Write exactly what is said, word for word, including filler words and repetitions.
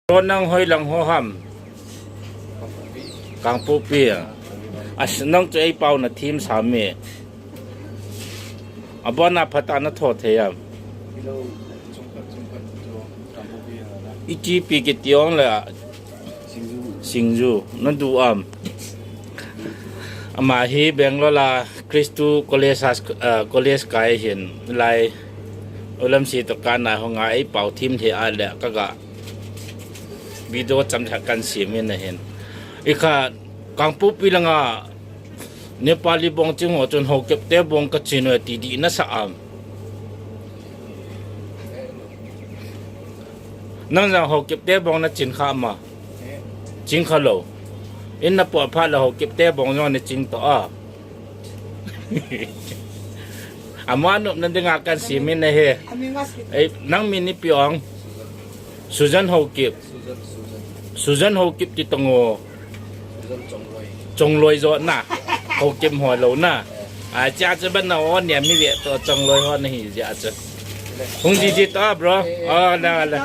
Ro nang hoi lang ho ham. Kangpokpi a. As nang chu ei pao na thim sa mi. Abona phat a na tho thei am. Iti pi kiti ong le. Singju. Na du am. Ama hi Bangalore la Christu College, ah, College kai hin lai. Ulam si to ka na ho nga ei pao thim thei a le ka ga. Video cham tha kan sim in ahin. I kha Kangpokpi langa Nepali bong ching ho chun Haokip te bong ka chin u ti di na sa am. Nang jang Haokip te bong na chin kha ma. Chin kha lo. In na po pha la Haokip te bong jong na chin to a. Ama nop na dinga kan sim in ahi. Ei, nang min ipi ong. Susan Haokip. Susan Haokip ti tong o. Chongloi jo na. Haokip ho lo na. A cha cha ban na o niam mi ve to Chongloi ho na hi ja cha. Hung ji ji to bro. O la la.